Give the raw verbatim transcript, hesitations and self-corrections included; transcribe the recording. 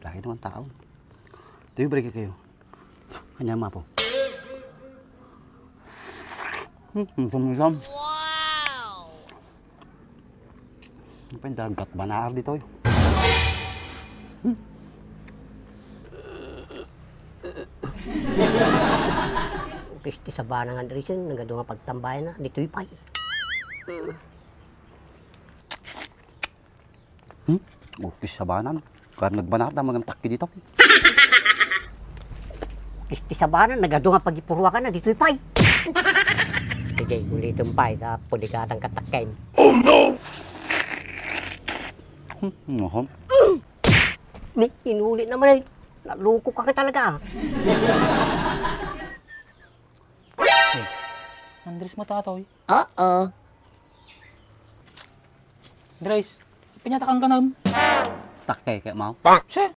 Dahil naman tao. Tuyo, break kayo. Kanya mapo. Hmm, ang sumisam. Wow! Ang pindagat banaar dito, eh. Kisti sabana nga Andres, nagadu nga pagtambayan na, ditoy pay. Hmm? Ukis sabanan. Kaya nagbanar na magantakki dito. Kisti sabana, nagadu nga pagipurwakan na, ditoy pay. Sige, ulitin pay, ta puligatan ka takken. Oh no! Hmm, ano? Ni, inulit naman eh. Naloko ka nga talaga. Eh, Andres mo, tatoy. Oo. Andres, pinyatakan ka nam. Takke, kaya mau? Siya,